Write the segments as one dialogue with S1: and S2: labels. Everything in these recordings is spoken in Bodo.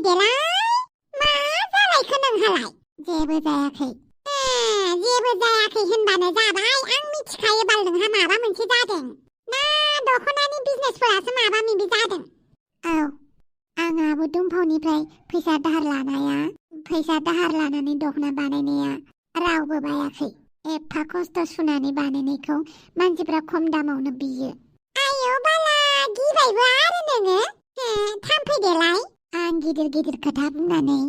S1: देलाय मा जालायखो नोंहालाय जेबो जायाखै जेबो जायाखै होनबानो जाबाय आं मिथिखायो बाल नोंहा माबा मोनसे जादों ना दख'नानि बिजनेसफोरासो माबा मिबि जादों औ आं आब' दुमफावनिफ्राय फैसा दाहार लानानै दख'ना बानायनाया रावबो बायाखै एफा खस्थ' सुनानै बानायनायखौ मानसिफ्रा खम दामावनो बियो आयौ बाला गिबायबो आरो नोङो थांफै देलाय आं गिदिर खोथा बुंनानै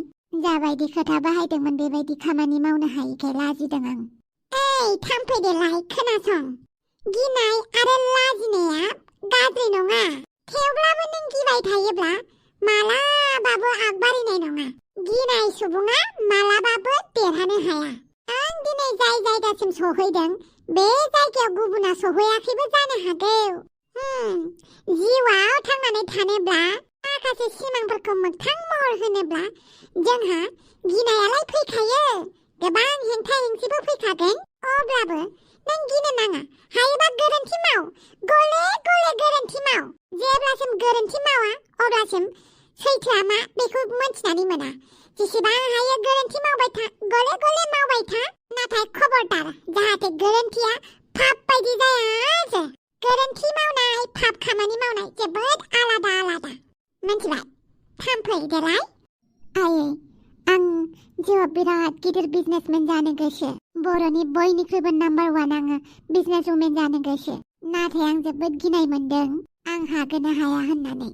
S1: जाबायदि खोथा बाहायदोंमोन बेबायदि खामानि मावनो हायैखाय लाजिदों आं ओइ थांफै देलाय खोनासं गिनाय आरो लाजिनाया गाज्रि नङा थेवब्लाबो नों गिबाय थायोब्ला मालाबाबो आगबारिनाय नङा गिनाय सुबुङा मालाबाबो देरहानो हाया आं दिनै जाय जायगासिम सहैदों बे जायगायाव गुबुना सहैयाखैबो जानो हागौ जिउआव थांनानै थानोब्ला माखासे सिमांफोरखौ मोगथां महर होनोब्ला जोंहा गिनायालाय फैखायो गोबां हेंथा हेंथिबो फैखागोन अब्लाबो नों गिनो नाङा हायोबा गोरोन्थि माव गले गले गोरोन्थि माव जेब्लासिम गोरोन्थि मावा अब्लासिम सैथोआ मा बेखौ मोनथिनानै मोना जेसेबां हायो गोरोन्थि मावबाय था गले गले मावबाय था नाथाय खबरदार जाहाथे गोरोन्थिया पाप बायदि जाया जे गोरोन्थि मावनाय पाप खामानि मावनाय जोबोद आलादा मिथिबाय थांफै देलाय आयै आं जिउआव बिराद गिदिर बिजनेसमेन जानो गोसो बर'नि बयनिख्रुइबो नाम्बार 1 आङो बिजनेस वुमेन जानो गोसो नाथाय आं जोबोद गिनाय मोनदों आं हागोन ना हाया होननानै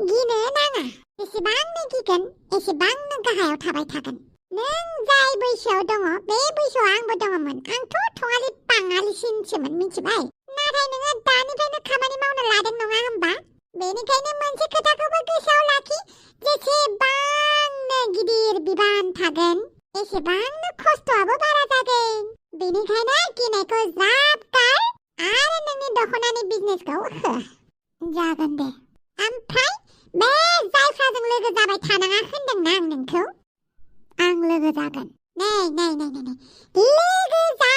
S1: गिनो नाङा जेसेबांनो गिगोन एसेबांनो गाहायाव थाबाय थागोन नों जाय बैसोआव दङ बे बैसोआव आंबो दङमोन आंथ' थङालि बाङालिसिनसोमोन मिथिबाय नाथाय नोङो दानिफ्रायनो खामानि मावनो लादों नङा होमबा बेनिखायनो मोनसे खोथाखौबो गोसोआव लाखि जेसेबांनो गिदिर बिबान थागोन एसेबांनो खस्थ'आबो बारा जागोन बेनिखायनो गिनायखौ ज्राब गार आरो नोंनि दख'नानि बिजनेसखौ हो जागोन दे ओमफ्राय बे जायफ्राजों लोगो जाबाय थानाङा होनदोंना आं नोंखौ आं लोगो जागोन नै लोगो जा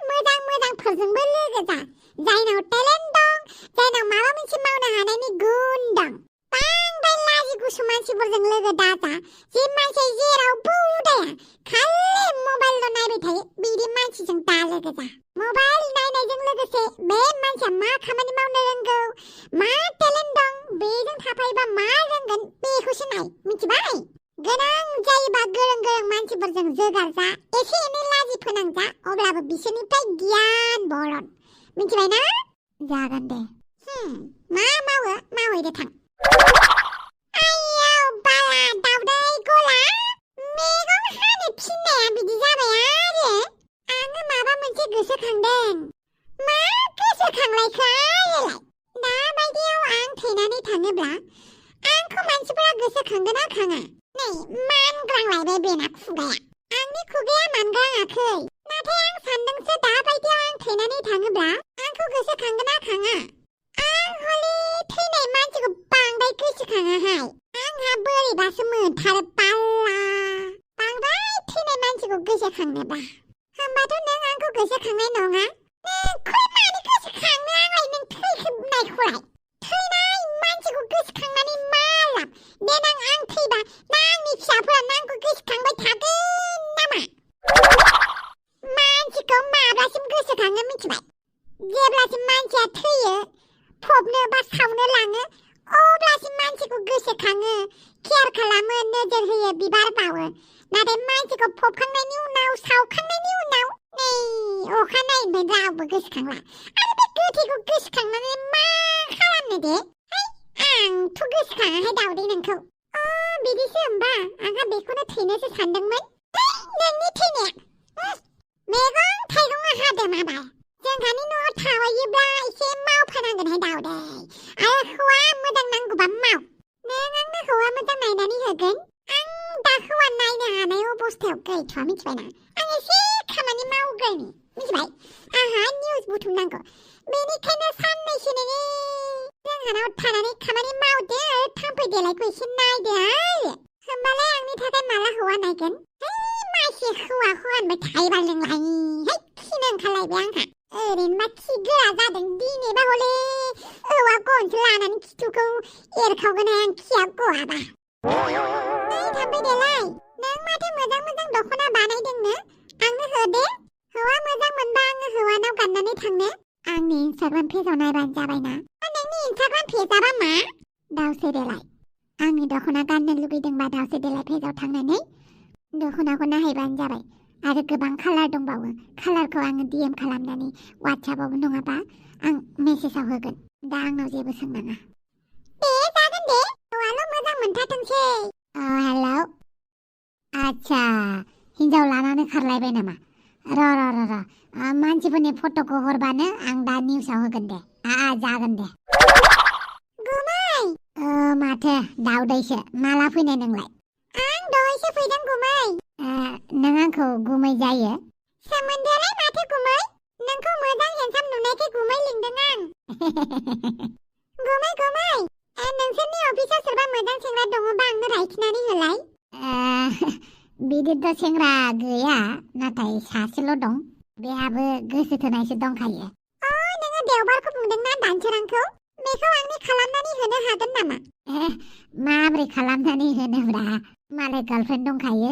S1: मोजांफोरजोंबो लोगो जा जायनाव टेलेन्ट दं जायनाव माबा मोनसे मावनो हानायनि गुन दं बांद्राय लाजि गुसु मानसिफोरजों लोगो दाजा जे मानसिया जेरावबो उदाया खालि मबाइलल' नायबाय थायो बिदि मानसिजों दा लोगो जा मबाइल नायनायजों लोगोसे बे मानसिया मा खामानि मावनो रोंगौ मा टेलेन्ट दं बेजों थाफायोबा मा रोंगोन बेखौसो नाय मिथिबाय गोनां जायोबा गोरों मानसिफोरजों जोगार जा एसे एनै लाजि फोनांजा अब्लाबो बिसोरनिफ्राय गियान बरन मिथिबायना जागोन दे मा मावो मावहैदो थां आयौ बाला दावदै गला मेगन हानो फिननाया बिदि जाबाय आरो आङो माबा मोनसे गोसोखांदों मा गोसोखांलायखो आरोलाय दाबायदियाव आं थैनानै थाङोब्ला आंखौ मानसिफोरा गोसोखांगोन ना खाङा नै मानग्रांलायबाय बेना खुगाया आंनि खुगाया मानग्राङाखै नाथाय आं सानदोंसो दाबायदियाव आं थैनानै थाङोब्ला आंखौ गोसोखांगोन ना खाङा आं हले थैनाय मानसिखौ बांद्राय गोसोखाङाहाय आंहा बोरैबासो मोनथारो बाल्ला बांद्राय थैनाय मानसिखौ गोसोखांनोबा होमबाथ' नों आंखौ गोसोखांनाय नङा नोंखौलाय मानो गोसोखांनो आंलाय नों थैनायखौलाय थैनाय मानसिखौ गोसोखांनानै मा लाब देनां आं थैबा ना आंनि फिसाफोरा आंखौ गोसोखांबाय थागोन नामा मानसिखौ माब्लासिम गोसोखाङो मिथिबाय जेब्लासिम मानसिया थैयो फबनो बा सावनो लाङो अब्लासिम मानसिखौ गोसोखाङो केयार खालामो नोजोर होयो बिबार बावो नाथाय मानसिखौ फबखांनायनि उनाव सावखांनायनि उनाव नै अखानायैनिफ्राय रावबो गोसोखांला आरो बे गोथैखौ गोसोखांनानै मा खालामनो दे आंथ' गोसोखाङाहाय दावदै नोंखौ बिदिसो होमबा आंहा बेखौनो थैनोसो सानदोंमोन नोंनि थैनाया मैगं थाइगङा हादों माबाय जोंहानि न'आव थाबायोब्ला एसे मावफानांगोनहाय दावदै आरो हौवा मोजां नांगौबा माव नों आंनो हौवा मोजां नायनानै होगोन आं दा हौवा नायनो हानाय अबस्थायाव गैथ'वा मिथिबायना आं एसे खामानि मावग्रोनि मिथिबाय आंहा निउस बुथुमनांगौ बेनिखायनो साननैसो नोङो जोंहानाव थानानै खामानि मावदो आरो थांफै देलायखौ एसे नायदो आरो होमबालाय आंनि थाखाय माला हौवा नायगोन मासे हौवा होनबाय थायोबा नोंलाय खिनो ओंखारलायबाय आंहा ओरैनोबा खि गोरा जादों दिनैबा हले औवा गनसो लानानै खिथुखौ एरखावगोन आं खिया गवाबा नै थांबाय देलाय नों माथो मोजां दख'ना बानायदोंनो आंनो हो दे हौवा मोजां मोनबा आङो हौवानाव गाननानै थांनो आंनि इन्स्टाग्राम पेजाव नायबानो जाबायना नोंनि इन्स्टाग्राम पेजाबा मा दावसे देलाय आंनि दख'ना गाननो लुगैदोंबा दावसे देलाय पेजाव थांनानै दख'नाखौ नायहैबानो जाबाय आरो गोबां कालार दंबावो कालारखौ आङो DM खालामनानै WhatsAppआव नङाबा आं मेसेजाव होगोन दा आंनाव जेबो सोंनाङा दे जागोन दे हौवाल' मोजां मोनथारथोंसै हेलौ आच्छा हिन्जाव लानानै खारलायबाय नामा र' मानसिफोरनि फट'खौ हरबानो आं दा निउसाव होगोन दे जागोन दे गुमै माथो दाउदैसो माला फैनाय नोंलाय आं दहायसो फैदों गुमै नों आंखौ गुमै जायो सोमोन्दोआलाय माथो गुमै नोंखौ मोजां हेन्डसाम नुनायखाय गुमै लिंदों आं गुमै नोंसोरनि अफिसाव सोरबा मोजां सेंग्रा दङबा आंनो रायथिनानै होलाय बिदिथ' सेंग्रा गैया नाथाय सासेल' दं बेहाबो गोसो थोनायसो दंखायो नोङो देवबारखौ बुंदोंना दानसोरांखौ बेखौ आंनि खालामनानै होनो हागोन नामा माबोरै खालामनानै होनोब्रा मालाय गार्लफ्रेन्ड दंखायो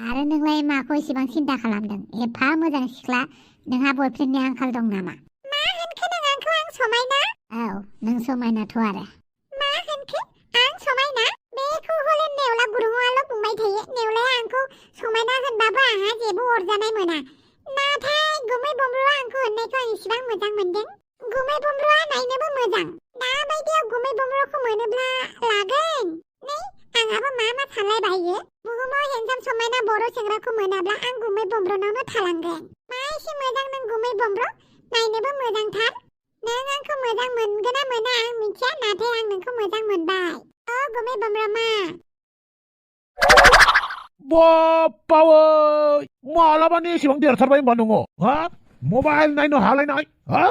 S1: आरो नोंलाय माखौ एसेबां सिन्था खालामदों एफा मोजां सिख्ला नोंहा बयफ्रेन्डनि आंखाल दं नामा मा होनखो नों आंखौ आं समायना औ नों समायनाथ' आरो मा होनखो आं समायना बेखौ हले नेवला गुरुङाल' बुंबाय थायो नेवलाया आंखौ समायना होनबाबो आंहा जेबो अरजानाय मोना नाथाय गुमै बमब्रुआ आंखौ होननायखौ आं इसेबां मोजां मोनदों गुमै बमब्रुआ नायनोबो मोजां दाबायदियाव गुमै बमब्रुखौ मोनोब्ला लागोन नै आंहाबो मा सानलायबायो बुहुमाव हेन्डसाम समायना बर' सेंग्राखौ मोनाब्ला आं गुमै बमब्रुनावनो थालांगोन मा एसे मोजां नों गुमै बमब्रु नायनोबो मोजांथार नों आंखौ मोजां मोनगोन ना मोना आं मिथिया नाथाय आं नोंखौ मोजां मोनबाय गुमै बमब्रु मा
S2: बापावै मालाबानो एसेबां देरथारबाय होनबा नोङो हा मबाइल नायनो हालायनाय हा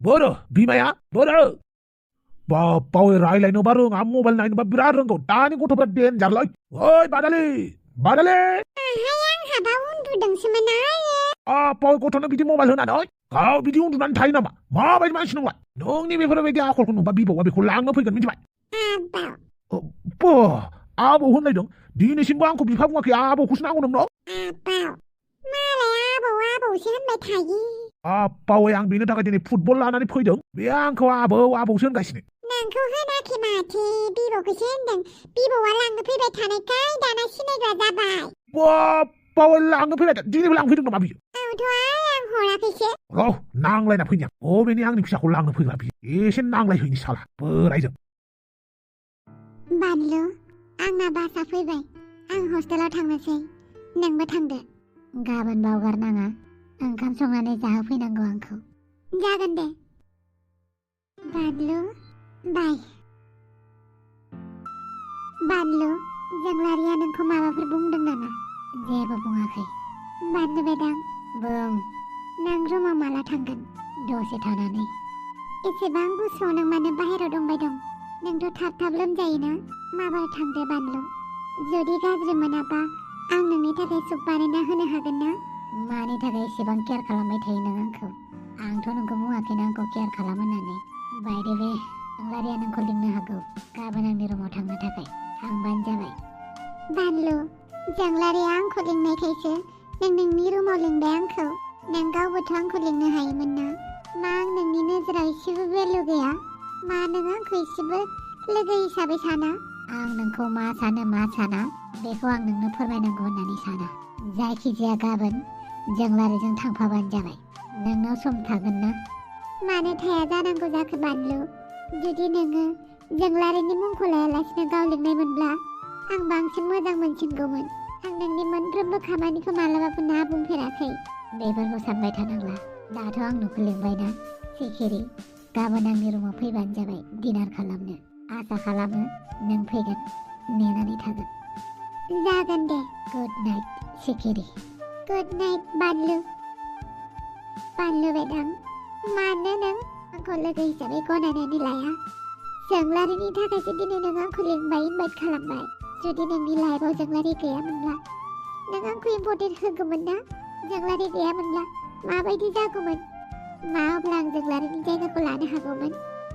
S2: बोरो बिमाया बोरो बापावै रायलायनोबा रोङा मबाइल नायनोबा बिराद रोंगौ दानि गथ'फ्रा देनजारलै ओइ बादालि
S1: आंहाबा उन्दुदोंसोमोन
S2: बापावै गथ'नो बिदि मबाइल होनानै गाव बिदि उन्दुनानै थायो नामा माबायदि मानसि नोंलाय नोंनि बेफोरबायदि आखलखौ नुबा बिबौआ बेखौ लांनो फैगोन मिथिबाय आबौ होनलायदों दिनैसिमबो आंखौ बिफा बुङाखै आबौखौसो नांगौ नोंनो
S1: मालाय आबौसो होनबाय थायो
S2: बापावै आं बेनि थाखाय दिनै फुटबल लानानै फैदों बे आंखौ आबौसो होनगासिनो
S1: नोंखौ होनाखै माथो बिबौखौसो होनदों बिबौआ लांनो फैबाय थानायखाय दाना सिनायग्रा जाबाय
S2: बापावै लांनो फैबाय दिनैबो लांफैदों नामा बियो
S1: आं हराखैसो
S2: नांलायना फैनाया बबेनि आंनि फिसाखौ लांनो फैग्रा बियो एसे नांलायहैनि साला बोरायजों
S1: बानलु आंना बासआ फैबाय आं हस्टेलाव थांनोसै नोंबो थांदो गाबोन बावगारनाङा ओंखाम संनानै जाहोफैनांगौ आंखौ जागोन दे बानलु बाय बानलु जोंलारिया नोंखौ माबाफोर बुंदों नामा जेबो बुङाखै बानलु बेदां बुं नों रुमाव माला थांगोन दसे थानानै एसेबां गुसुआव नों मानो बाहेरायाव दंबाय दं नोंथ' थाब लोमजायोना माबार थांदो बानलु जुदि गाज्रि मोनाबा आं नोंनि थाखाय सुप बानायना होनो हागोन ना मानि थाखाय एसेबां केयार खालामबाय थायो नों आंखौ आंथ' नोंखौ बुङाखैना आंखौ केयार खालाम होननानै बायदे बे जोंलारिया नोंखौ लिंनो हागौ गाबोन आंनि रुमाव थांनो थाखाय थांबानो जाबाय बानलु जोंलारिया आंखौ लिंनायखायसो नों नोंनि रुमाव लिंबाय आंखौ नों गावबोथ' आंखौ लिंनो हायोमोन ना मा आं नोंनि नोजोराव एसेबो भेलु गैया मा नों आंखौ एसेबो लोगो हिसाबै साना आं नोंखौ मा साना बेखौ आं नोंनो फोरमायनांगौ होननानै साना जायखिजाया गाबोन जोंलारिजों थांफाबानो जाबाय नोंनाव सम थागोन ना मानो थाया जानांगौ जाखो बानलु जुदि नोङो जोंलारिनि मुंखौ लायालासिनो गाव लिंनायमोनब्ला आं बांसिन मोजां मोनसिनगौमोन आं नोंनि मोनफ्रोमबो खामानिखौ मालाबाबो ना बुंफेराखै बेफोरखौ सानबाय थानांला दाथ' आं नोंखौ लिंबायना सिखिरि गाबोन आंनि रुमाव फैबानो जाबाय डिनार खालामनो आसा खालामो नों फैगोन नेनानै थागोन जागोन दे गुड नाइट सिखिरि गुड नाइट बानलु बेदां मानो नों आंखौ लोगो हिसाबै गनायनानै लाया जोंलारिनि थाखायसो दिनै नों आंखौ लिंबाय इनभाइट खालामबाय जुदि नोंनि लाइफआव जोंलारि गैयामोनब्ला नों आंखौ इम्परटेन्ट होगौमोन ना जोंलारि गैयामोनब्ला माबायदि जागौमोन मा अब्ला आं जोंलारिनि जायगाखौ लानो हागौमोन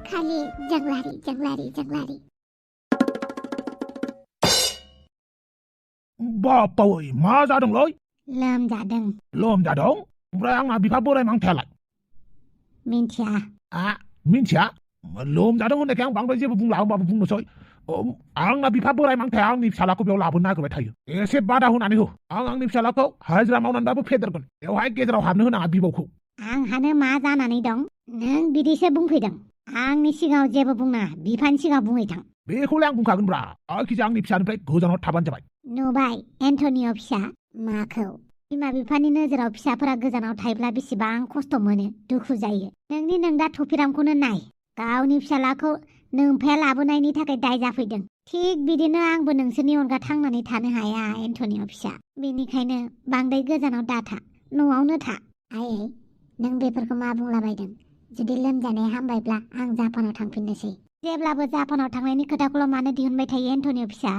S1: खालि जोंलारि
S2: बापावै मा जादोंलै?
S1: लोमजादों।
S2: लोमजादों? ओमफ्राय आंना बिफा बोराय मांथायालाय?
S1: मिन्थिया।
S2: मिन्थिया? लोमजादों होननायखाय आं बांद्राय जेबो बुंला होमबाबो बुंनोसै। आंना बिफा बोराय मांथाया आंनि फिसालाखौ बेयाव लाबोनो नागिरबाय थायो। एसे बादा होनानै हो। आं आंनि फिसालाखौ हाजिरा मावनानैबाबो फेदेरगोन। बेवहाय गेजेराव हाबनो होनाङा बिबौखौ।
S1: आंहानो मा जानानै दं? नों बिदिसो बुंफैदों। आंनि सिगाङाव जेबो बुंनाङा, बिफानि सिगाङाव बुंहै थां।
S2: बेखौलाय आं बुंखागोनब्रा। जायखिजाया आंनि फिसानिफ्राय गोजानाव थाबानो जाबाय।
S1: नुबाय एन्टनिय' फिसा, माखौ? बिमा बिफानि नोजोराव फिसाफोरा गोजानाव थायोब्ला बेसेबां खस्थ' मोनो, दुखु जायो। नोंनि नोंदा थफिरामखौनो नाय। गावनि फिसालाखौ नोमफाया लाबोनायनि थाखाय दाय जाफैदों। थिग बिदिनो आंबो नोंसोरनि अनगा थांनानै थानो हाया एन्टनिय' फिसा। बेनिखायनो बांद्राय गोजानाव दाथा, न'आवनो था। आयै, नों बेफोरखौ मा बुंलाबायदों? जुदि लोमजानाया हामबायब्ला आं जापानाव थांफिननोसै। जेब्लाबो जापानाव थांनायनि खोथाखौल' मानो दिहुनबाय थायो एन्टनिय' फिसा?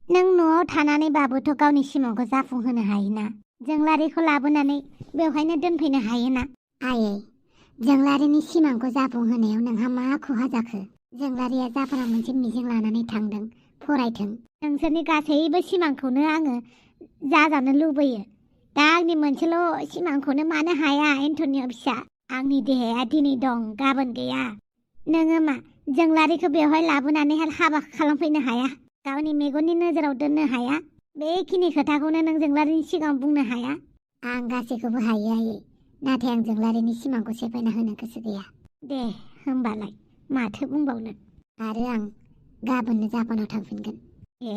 S1: नों न'आव थानानैबाबोथ' गावनि सिमांखौ जाफुंहोनो हायोना। जोंलारिखौ लाबोनानै बेवहायनो दोनफैनो हायोना। आयै, जोंलारिनि सिमांखौ जाफुंहोनायाव नोंहा मा खहा जाखो? जोंलारिया जापानाव मोनसे मिजिं लानानै थांदों, फरायथों। नोंसोरनि गासैबो सिमांखौनो आङो जाजानो लुबैयो। दा आंनि मोनसेल' सिमांखौनो मानो हाया एन्टनिय' फिसा? आंनि देहाया दिनै दं, गाबोन गैया। नोङो मा जोंलारिखौ बेवहाय लाबोनानै हाबा खालामफैनो हाया? गावनि मेगननि नोजोराव दोननो हाया? बेखिनि खोथाखौनो नों जोंलारिनि सिगाङाव बुंनो हाया? आं गासैखौबो हायो आयै, नाथाय आं जोंलारिनि सिमांखौ सेफायना होनो गोसो गैया। दे होमबालाय माथो बुंबावनो। आरो आं गाबोननो जापानाव थांफिनगोन। ए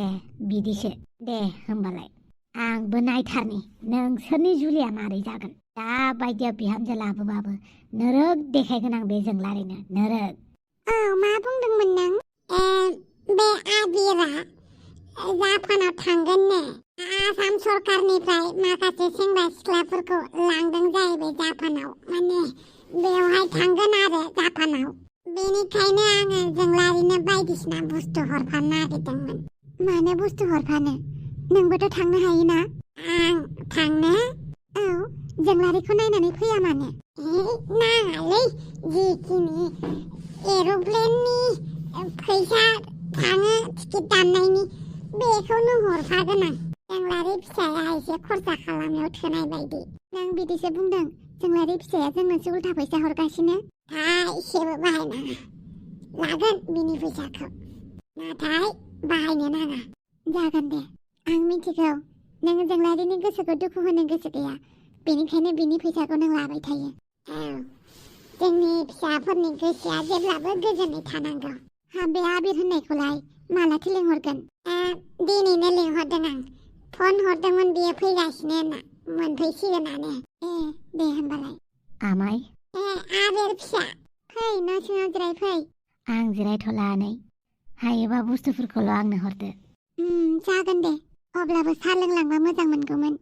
S1: बिदिसो। दे होमबालाय आंबो नायथारनि नोंसोरनि जुलिया मारै जागोन। दा बायदियाव बिहामजो लाबोबाबो नोरोग देखायगोन आं बे जोंलारिनो, नोरोग। औ, मा बुंदोंमोन नों? बे आबिरा जापानाव थांगोननो। आसाम सरकारनिफ्राय माखासे सेंग्रा सिख्लाफोरखौ लांदों जाहैबाय जापानाव। माने बेवहाय थांगोन आरो जापानाव। बेनिखायनो आङो जोंलारिनो बायदिसिना बुस्थु हरफानो नागिरदोंमोन। मानो बुस्थु हरफानो? नोंबोथ' थांनो हायोना? आं थांनो? औ, जोंलारिखौ नायनानै फैया मानो? नाङालै, जिखिनि एर'प्लेननि फैसा थाङो टिकेट दाननायनि, बेखौनो हरफागोन आं। जोंलारि फिसाया एसे खरसा खालामनायाव थोनाय बायदि। नों बिदिसो बुंदों। जोंलारि फिसाया जोंनोसो उल्था फैसा हरगासिनो। थाइसेबो बाहायनाङा। लागोन बिनि फैसाखौ, नाथाय बाहायनो नाङा। जागोन दे, आं मिथिगौ नों जोंलारिनि गोसोखौ दुखु होनो गोसो गैया। बेनिखायनो बिनि फैसाखौ नों लाबाय थायो। औ, जोंनि फिसाफोरनि गोसोआ जेब्लाबो गोजोनै थानांगौ। बे आबिर होननायखौलाय मालाथो लिंहरगोन? दिनैनो लिंहरदों आं। फन हरदोंमोन बियो फैगासिनो होनना, मोनफैसिगोनानो। दे होमबालाय। आमाय? आबिर फिसा, फै न' सिङाव जिरायफै। आं जिरायथ'ला आनै। हायोबा बुस्थुफोरखौल' आंनो हरदो। जागोन दे, अब्लाबो साहा लोंलांबा मोजां मोनगौमोन।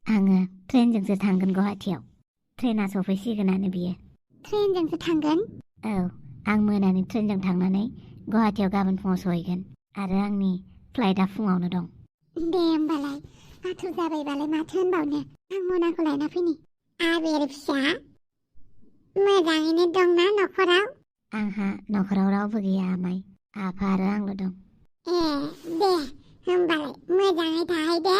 S1: आङो ट्रेनजोंसो थांगोन गुवाहाटियाव। ट्रेना सफैसिगोनानो बियो। ट्रेनजोंसो थांगोन? औ, आं मोनानि ट्रेनजों थांनानै गुवाहाटियाव गाबोन फुङाव सहैगोन। आरो आंनि फ्लाइटआ फुङावनो दं। दे होमबालाय, आथुर जाबायबालाय माथो होनबावनो। आं मनाखौ लायना फैनि। आबिर फिसा, मोजाङैनो दंना न'खराव? आंहा न'खराव रावबो गैया आमाय। आफा आरो आंल' दं। दे होमबालाय मोजाङै थाहै दे।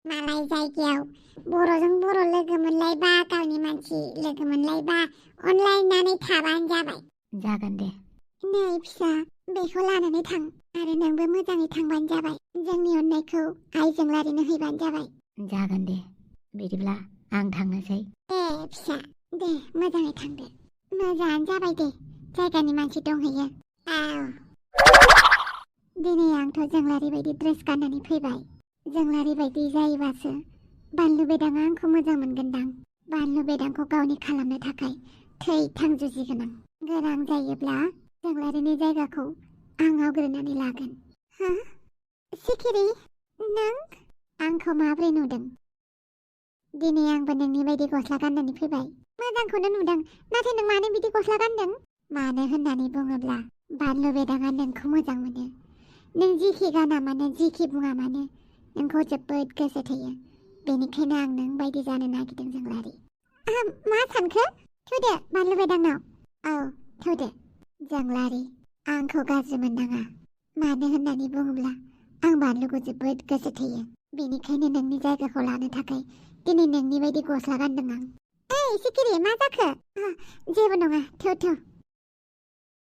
S1: मालाय जायगायाव बर'जों बर' लोगो मोनलायबा, गावनि मानसि लोगो मोनलायबा अनलायनानै थाबानो जाबाय। जागोन दे। नै फिसा, बेखौ लानानै थां। आरो नोंबो मोजाङै थांबानो जाबाय। जोंनि अननायखौ आइ जोंलारिनो हैबानो जाबाय। जागोन दे, बिदिब्ला आं थांनोसै। फिसा, दे मोजाङै थांदो। मोजाङानो जाबाय दे, जायगानि मानसि दंहैयो। औ, दिनै आंथ' जोंलारि बायदि ड्रेस गाननानै फैबाय। जोंलारि बायदि जायोबासो बानलु बेदाङा आंखौ मोजां मोनगोनदां। बानलु बेदांखौ गावनि खालामनो थाखाय थै-थां जुजिगोन आं। गोनां जायोब्ला जोंलारिनि जायगाखौ आं आवग्रिनानै लागोन। सिखिरि, नों आंखौ माब्रै नुदों? दिनै आंबो नोंनि बायदि गस्ला गाननानै फैबाय। मोजांखौनो नुदों, नाथाय नों मानो बिदि गस्ला गानदों? मानो होननानै बुङोब्ला बानलु बेदाङा नोंखौ मोजां मोनो। नों जिखि गाना मानो, जिखि बुङा मानो, नोंखौ जोबोद गोसो थोयो। बेनिखायनो आं नों बायदि जानो नागिरदों जोंलारि। मा सानखो? थुदो बानलु बेदांनाव। औ, थुदो। जोंलारि, आंखौ गाज्रि मोननाङा। मानो होननानै बुङोब्ला आं बानलुखौ जोबोद गोसो थोयो। बेनिखायनो नोंनि जायगाखौ लानो थाखाय दिनै नोंनि बायदि गस्ला गानदों आं। ओइ सिखिरि मा जाखो? जेबो नङा थौ थौ